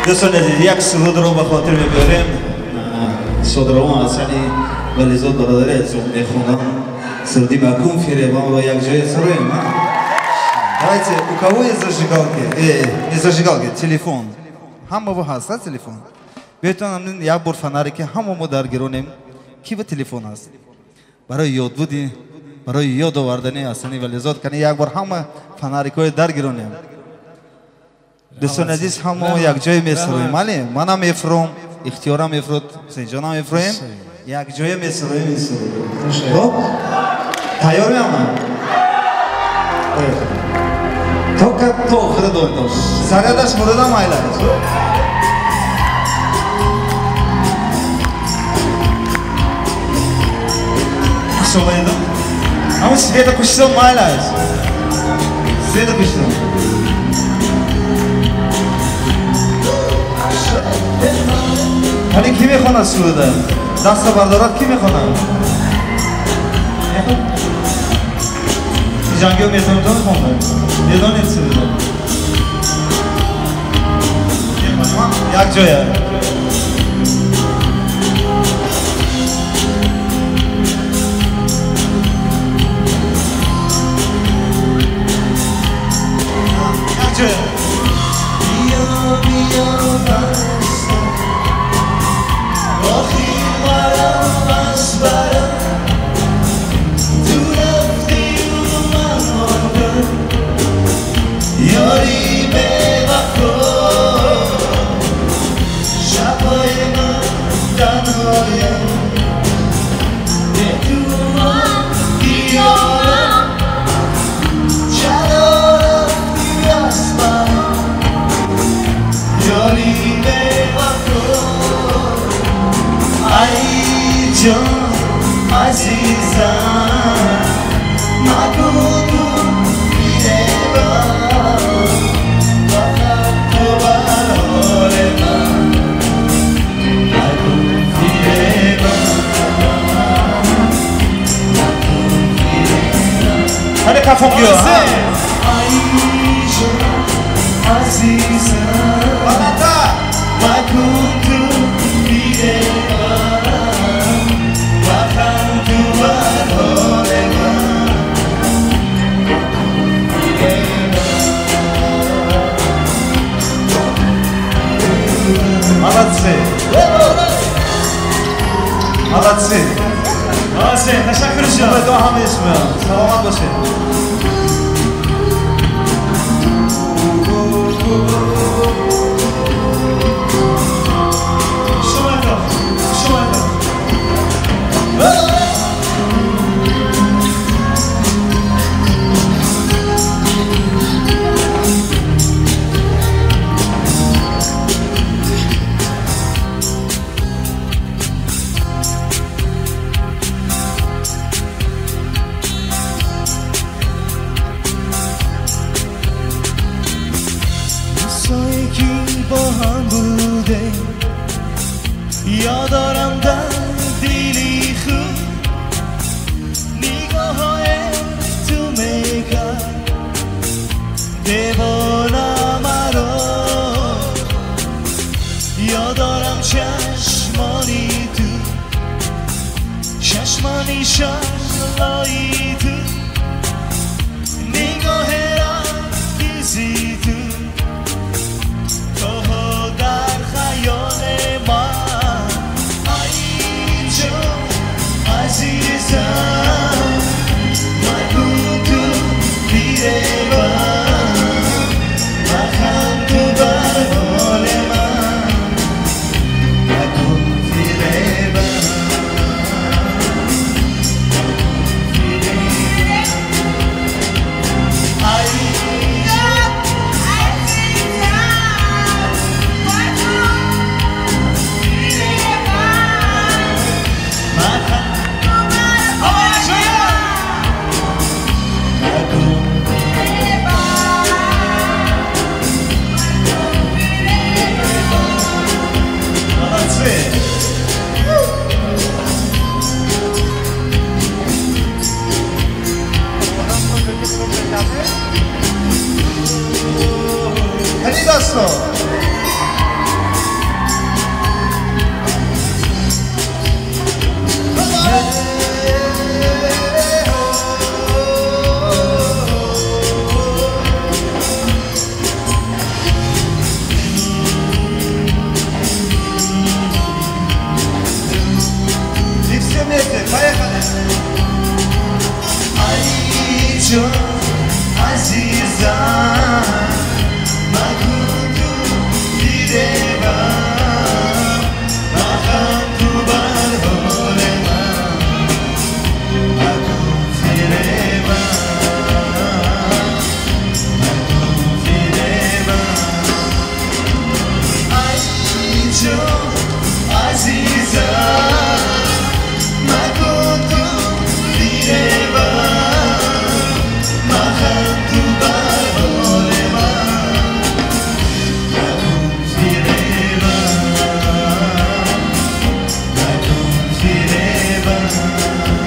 Дӯстони азиз, як сурудро ба хотир мебиёрем. Шодравон Ҳасани Вализод бародари азизом мехонам. Суруди Макун фиребамро якҷоя суроем. Давайте, у кого есть зажигалки? Не зажигалки, телефон. Ҳама во ҳаст, телефон. Биётон як бор фонарики ҳама мо даргиронем. Ки ба телефон аст? Барои ёдбуди, барои ёд овардани Ҳасани Вализод, кани як бор ҳама фонарикҳои даргиронем. Дӯстони азиз, ҳама якҷоя месуроем. Мале, манам мефуром, Ихтиёрам мефурод, Ҳусейнҷонам мефуроем. Якҷоя месуроем ин суруд. Хоб? Тайёр ҳама? То охира дорем. Зарядаш мурдам майлаш. Хуш омадед. Ҳамон света кушидан майлаш. Света кушидан. Ҳали ки мехонад суруда? Даста бардорад, ки мехонад? Ҷангиё метавонад хонда? Медонед суруда? Як ҷоя. Як ҷоя. Биё, биё, عزیزم مکن تو فریبم، فقط تو بر حال من مکن فریبم، مکن فریبم. هله کفم بیا. ای جان عزیزم مکن تو فریبم، Молодцы! Молодцы! Молодцы! Ташаккур шумо! Ҳамаи шумо! Саломат бошед! Шумо шумо. یادارم در دلی خود نگاه تو میکرد دیوانه مرا، یادارم چشمانی تو، چشمانی شرلایی تو، نگاه رنگیزی تو، تو در خیال من عزیزم مکن تو فریبم، مخند تو بر حال من مکن فریبم، Хали дасто! ман.